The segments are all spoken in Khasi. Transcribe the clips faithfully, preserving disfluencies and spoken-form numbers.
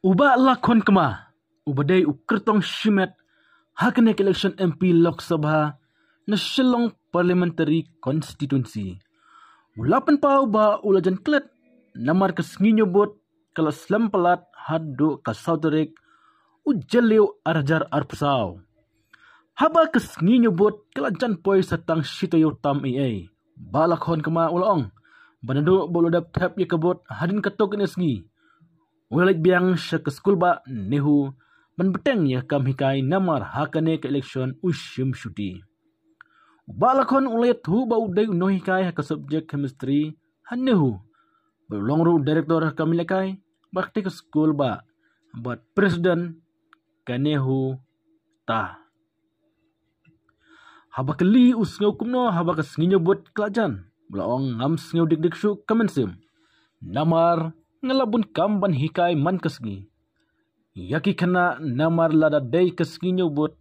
U Bah Lakhon Kma, uba dei u kyrtong shimet ha kane ka election M P Lok Sabha na Shillong Parliamentary Constituency, u la pynpaw ba u la jan klet namar ka sngi ñiewbud ka la slem palat haduh ka saw tarik u Jylliew ar hajar arphew saw. Haba ka sngi ñiewbud ka la jan poi sa tang shi taïew tam eiei, Bah Lakhon Kma u la ong ba naduh ba u la dep thep ïa ka vote hadien katto katne sngi, u la leit biang sha ka skul bah NEHU ban bteng ïa ka kam hikai namar ha kane ka election u shim shuti. U Bah Lakhon u la ïathuh ba u dei u nonghikai ha ka subject chemistry ha NEHU, bad u long ruh u director ha ka kam ïalehkai bad katei ka skul bah bad president ka NEHU ta. Haba kylli u sngew kumno haba ka sngi ñiewbud ka la jan, u la ong, ngam sngew dik dik shuh ka mynsiem, namar nga la bun kam ban hikai man ka sngi ïa ki khynnah, namar lada dei ka sngi ñiewbud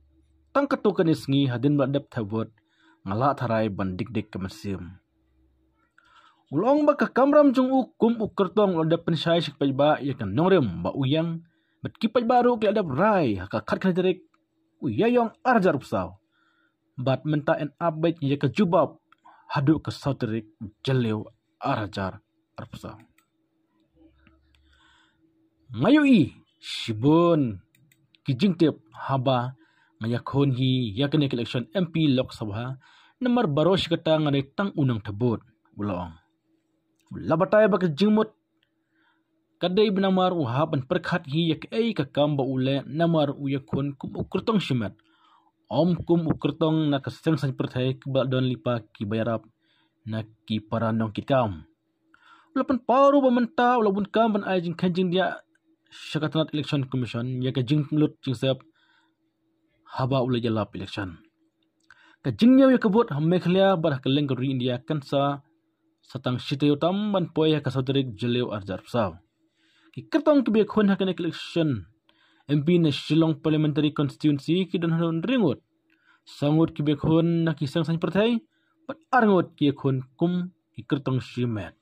tang katto katne sngi hadien ba la dep thep vote, nga la tharai ban dik dik ka mynsiem. U la ong ba ka kamram jong u kum u kyrtong u la dep pynshai sha ki paidbah ïa ka nongrim ba u ïeng, bad ki paidbah ruh ki la dep rai ha ka khatkhyndai tarik u Ïaïong ar hajar arphew saw. Bad mynta yn ap beit ïa ka jubab haduh ka saw tarik u Jylliew ar hajar arphew saw. Nga ïohi shibun ki jingtip haba nga ïakhun hi ïa kane ka election M P Lok Sabha, namar baroh shi katta nga dei tang u nongthep vote, u la ong. U la batai ba ka jingmut ka dei ba namar u hap ban pyrkhat hi ïa kaei ka kam ba u leh, namar u ïakhun kum u kyrtong shimet, ym kum u kyrtong na ka seng saiñ pyrthei kaba la don lypa kiba ïarap na ki para nongkitkam. U la pynpaw ruh ba mynta u la bun kam ban ai jingkheiñ jingdiah sha ka tnat Election Commission ïa ka jinglut jingsep haba u la ïalap election. Ka jingñiew ïa ka vote ha Meghalaya bad ha kylleng ka ri India kan sa sa tang shi taïew tam ban poi ha ka saw tarik Jylliew ar hajar arphew saw. Ki kyrtong kiba ïakhun ha kane ka election M P na Shillong Parliamentary Constituency ki don haduh hynriew ngut. Saw ngut kiba ïakhun na ki seng saiñ pyrthei bad ar ngut ki ïakhun kum ki kyrtong shimet.